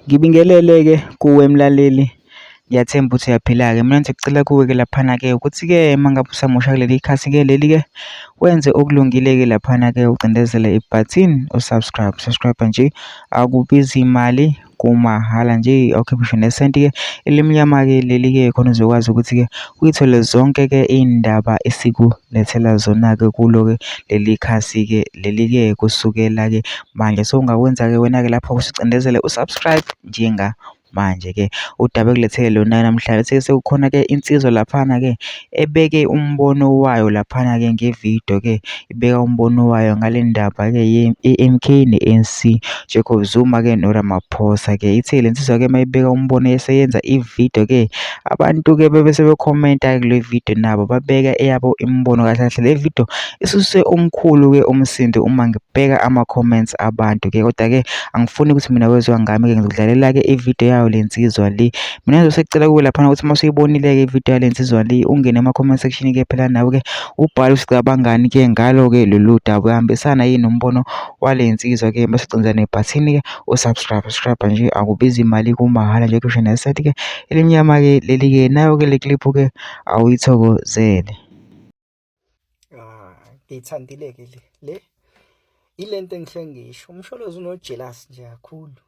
Ngibingelele-ke kuwe mlaleli, ngiyathemba ukuthi uyaphila-ke. Mina ngizokucela kuwe-ke laphana-ke ukuthi-ke uma ngabe usamusha kuleli khasi-ke leli-ke, wenze okulungile-ke laphana-ke ucindezele ibhathini u-subscribe. Subscribe nje akubizi imali kumahhala nje awukhiphi ngisho nesenti-ke elimnyama-ke leli-ke khona uzokwazi ukuthi-ke uyithole zonke-ke iy'ndaba esikulethela zona-ke kulo-ke leli khasi-ke leli-ke kusukela-ke manje. So ungakwenza-ke wena-ke lapho usucindezele u-subscribe njengamanje-ke. Udaba engilethele lona namhlanje sekukhona-ke insizwa laphana-ke ebeke umbono wayo laphana-ke ngevidiyo-ke ibeka umbono wayo ngale ndaba-ke ye-M_K ne-A_N_C, Jacob Zuma-ke noRamaphosa-ke. Ithe le nsizwa-ke uma ibeka umbono eseyenza ividiyo-ke, abantu-ke bebe sebekhomenta kule vidiyo nabo babeka eyabo imibono. Kahle kahle le vidiyo isuse omkhulu-ke umsindo uma ngibheka ama-comments abantu-ke, kodwa-ke angifuni ukuthi mina wezwa ngami-ke ngizokudlalela-ke ividiyo yayo le nsizwa le. Mina ngizobe kuwe laphana ukuthi uma usuyibonile-ke ividiyo yale nsizwa le ungene ema-comment section-ke phela nawe-ke ubhale ukuthi ucabangani-ke ngalo-ke lolu daba, uyahambisana yini nombono wale nsizwa-ke bese ucindezela nebhathini-ke u-subscribe. Subscribe nje akubizi imali kumahhala nje kusho nesethi-ke elimnyama-ke leli-ke nayo-ke le clip-ke awuyithokozele. Ah, ngiyithandile-ke le le ilento engihle ngisho uMsholozi uno-jealous nje kakhulu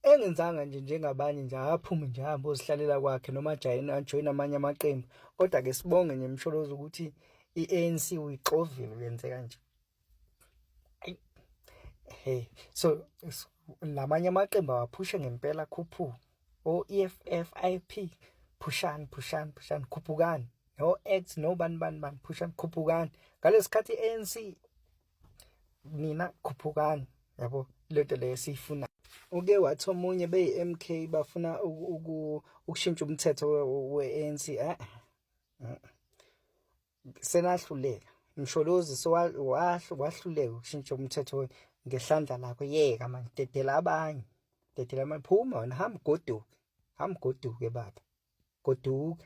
engenzanga nje njengabanye nje akaphume nje ahambe ozihlalela kwakhe noma ajoyine ajoyine amanye amaqembu kodwa ke sibonge nje Msholozi ukuthi i-ANC uyixovile uyenze kanje. Hey, so lamanye amaqembu awaphushe ngempela khuphuka o-EFF IP phushani phushani phushani khuphukani no-X no bani bani bani phushani khuphukani ngalesikhathi i-ANC nina khuphukani yabo lento leyo esiyifuna. Uke wathi omunye beyi-MK bafuna ukushintsha umthetho we-ANC eh senahluleka Msholozi wahluleka ukushintsha umthetho ngehlandla lakho yeka manje dedela abanye dedela abanye phuma wena hamba ugoduke hamba ugoduke baba goduka.